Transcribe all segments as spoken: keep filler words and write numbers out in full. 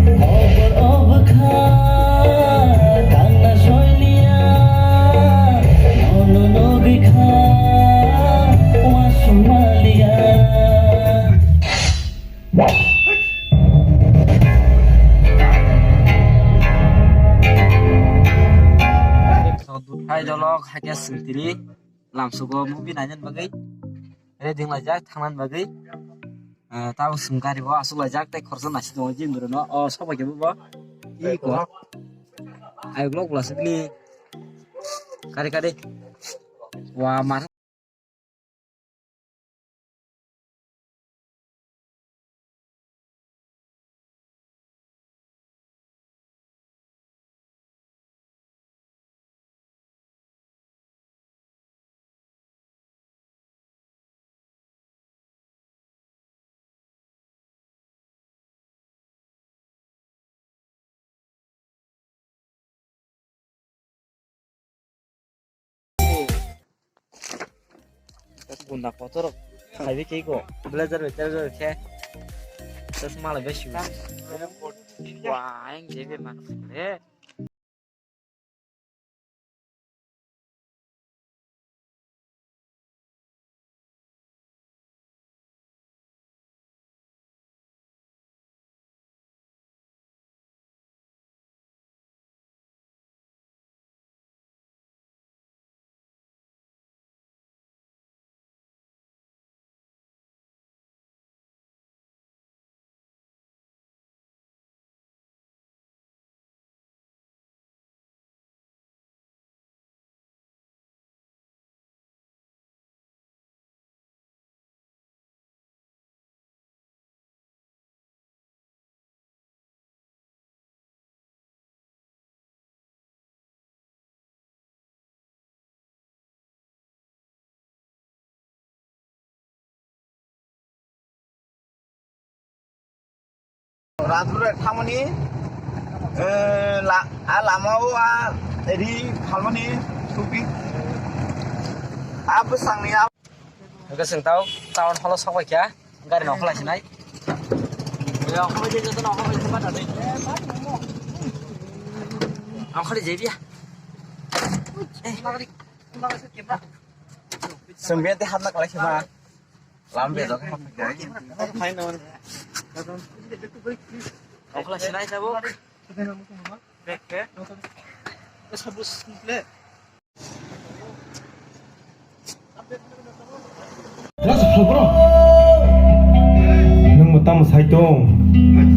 Obor obokha tangna soiliya, nono nogikha wasumaliya. Hai dolok, hai khe swngtiri lamsugo movie nainani bagwi ready wnglaijak, thangnani bagwi. Ah, tabuk swng gari o aswk laijak tei khoroksa naising tongo jini borok no. O sok bai khe bo. Iko. Ayuk lok bwla sibini. Kari kari. Wa mar. Gunda kotor khaibi khe ko blazer bai blazer khe chasma lai bai shu. Wa, ang jebe man le. Rajpura thangmani, eh, la-, a lama o a ri phalmani supi. A bwsangni a. Hwnkhe chwng tao town hall o sok bai kha, gari nongkhor lai sinai. Nongkhor jebi ya. Chwng biyang tei hapna kwlai khe ma. Lam bejak khe hapna kwlai. Nongkhor lai sinai tabuk. Nwng mwtang mwsai tong,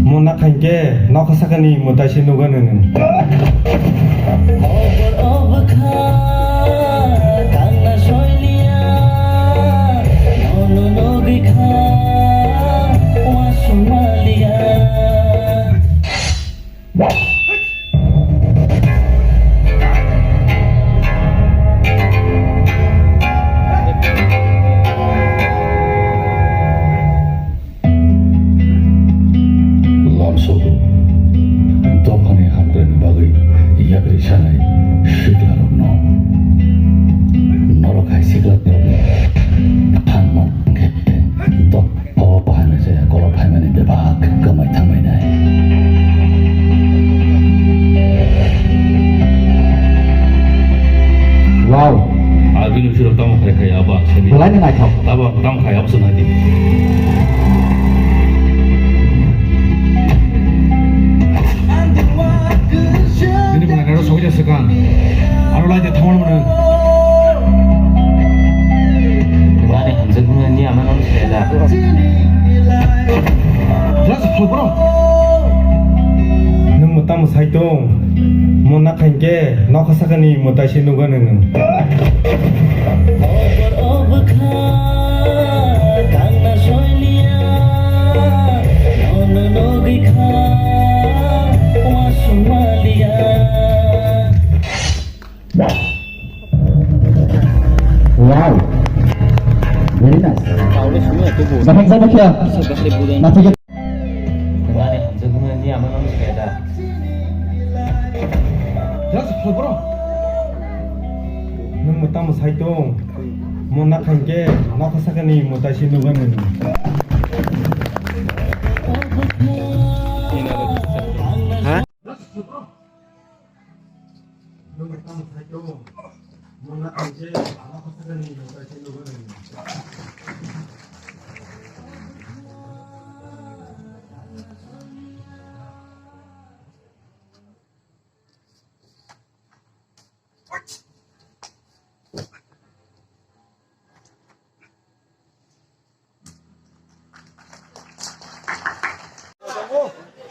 mo nakha hinkhe nokha sakani mwtai se nugano nwng. Lamsogo dophani hamkraini bagwi yagri sanai siklarokno. Norok hai siklarokno phan man khe dopha O phaimani se kolok phaimani bebak kwmai thangmani. Wow. Abini usiro tamo khai khai abo ang sani. Belai ni naithok. Abo ang tamo khai abo se nai di. Nini belai naithok sokya sekan. Aro lai de thamar mano. Nani hamjak mano ni ama nang saya da. Just khobro. Nwng mwtang mwsai tong. Mo nakha hinkhe nokha sakani mwtai se nugano nwng. Wow. Very nice. Taule sumi atu bo. Bapak saya bakia. Mati ke. Nani hamjak mano ni ama nang saya da. Just khobro. Nwng mwtang mwsai tong. Mo nakha hinkhe nokha sakani mwtai se nugano nwng.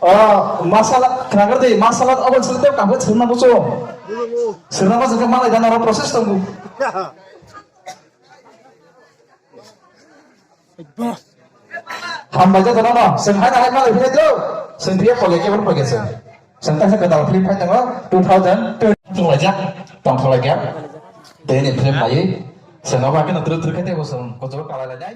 Oh, masala, kenapa di? Masala apa cerita kamu cerita apa so? Cerita apa cerita mana dan orang proses tunggu. Hambai jatano no, seng hai na hai malai phai do. Seng phiya pole ke bor page seng. Seng ta sa kedal film phai tango two thousand two. Tong laja, tong tong laja. Deni film bai. Seng aba ke na tru tru kete bo seng ko jor kala laja.